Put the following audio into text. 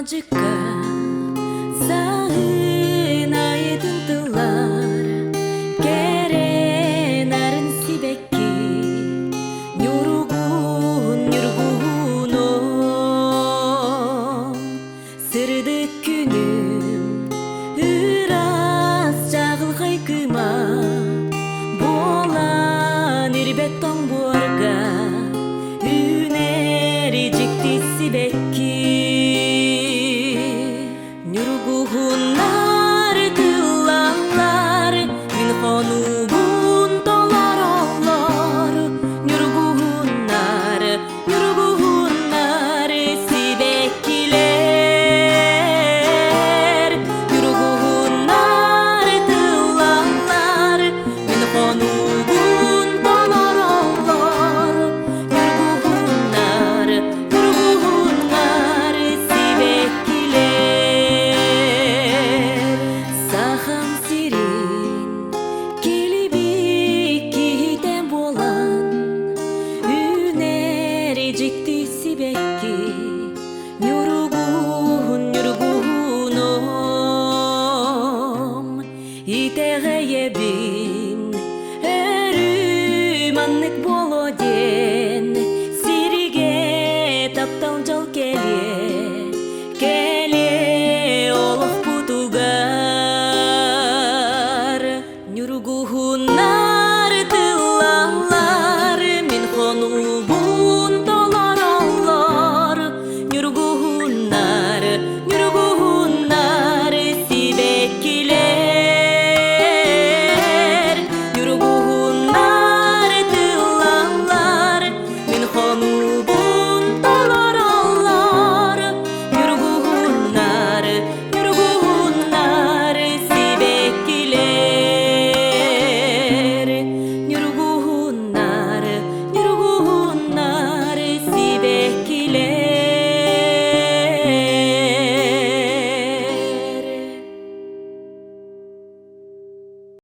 Мадьыка саһын айытын тыллар, кэрэ нарын сибэкки, ньургуһун ньургуһунум, сырдык күнүм, ыраас чаҕылхай кыыма, буолан ирбэт тоҥ буорга үүнэр дьикти сибэкки. Ньургуһуннар тыллаллар, мин хонуубун толороллор. Ньургуһуннар, ньургуһуннар сибэккилэр. Ньургуһуннар тыллаллар, мин хонуубун толороллор. Ньургуһуннар, ньургуһуннар сибэккилэр. Сахам сирин килибик киһитэ буолан, үүнэр дьикти сибэкки.